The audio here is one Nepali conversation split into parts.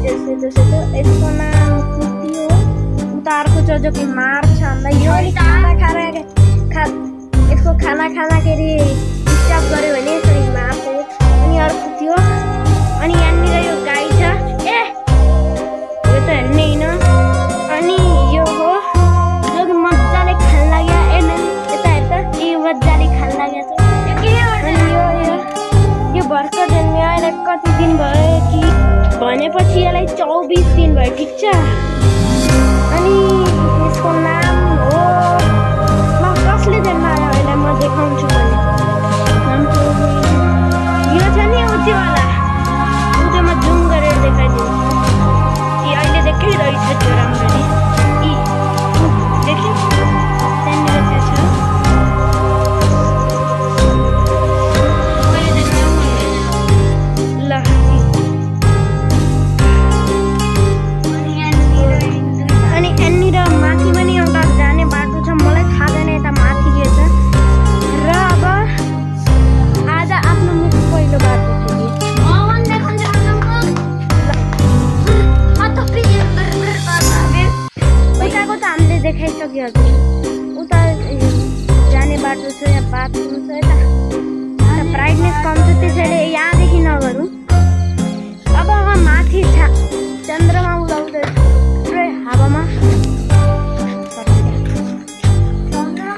सेतो यसको नाम कुर्ती हो। उता अर्को छ जो कि मार्छ हामीलाई। यो यसको खाना खाँदाखेरि डिस्टर्ब गर्यो भने यसरी मार्छ। अनि अर्को थियो। अनि यहाँनिर यो गाई छ। ए यो त हेर्ने होइन। अनि यो हो जो कि मजाले खान लाग्यो। यता हेर त यो मजाले खान लाग्यो छ। अनि यो भर्खर जन्मियो। अहिले कति दिन भयो कि भनेपछि यसलाई 24 दिन भयो। ठिक छ। अनि यसको नाम हो कसले जन्मायो अहिले म देखाउँछु भने। यो छ नि उतिवाला उतोमा जुम गरेर देखाइदिन्छु। कि अहिले देखिरहेछ त्यो राम्ररी। देख्यो त्यहाँनिर छ। ल अनि यहाँनिर माथि पनि एउटा जाने बाटो छ। मलाई थाहा छैन यता माथि के छ। र अब आज आफ्नो मुख पहिलो बाटो थियो कि उताको त हामीले देखाइसक्यो। उता जाने बाटो छ। यहाँ बाथरुम छ। यता ब्राइटनेस कम छ त्यसैले यहाँदेखि नगरौँ। अब माथि चन्द्रमा उडाउँदैछ पुरै हावामा।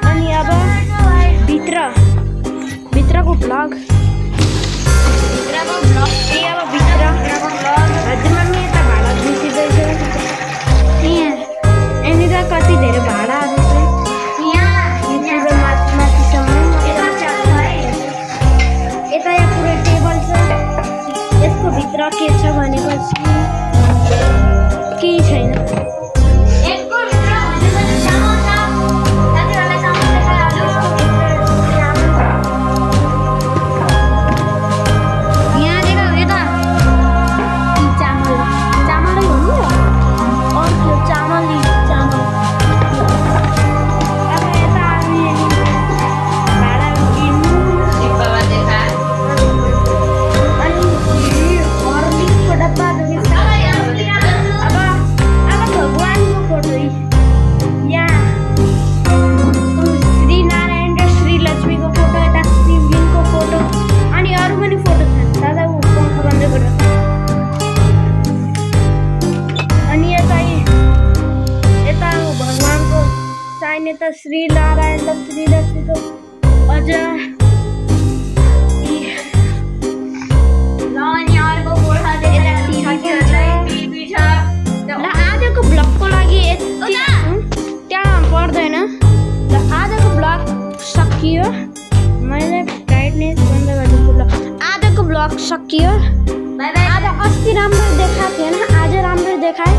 अनि अब भित्रको भ्लग अब भित्र हजुर मम्मी यता भाडा बिर्सिँदैछ। यहाँनिर कति धेरै भाडाहरू छ। यता यहाँ पुरै टेबल छ। यसको भित्र के छ भनेपछि केही छैन। यता श्री नारायण र श्री लक्ष्मीको अझ आजको ब्लगको लागि त्यहाँ पर्दैन। ल आजको ब्लग सकियो। मैले ब्राइटनेस बन्द गरिदिन्छु। ल आजको ब्लग सकियो। आज अस्ति राम्रो देखाएको थिएन। आज राम्रो देखाएँ।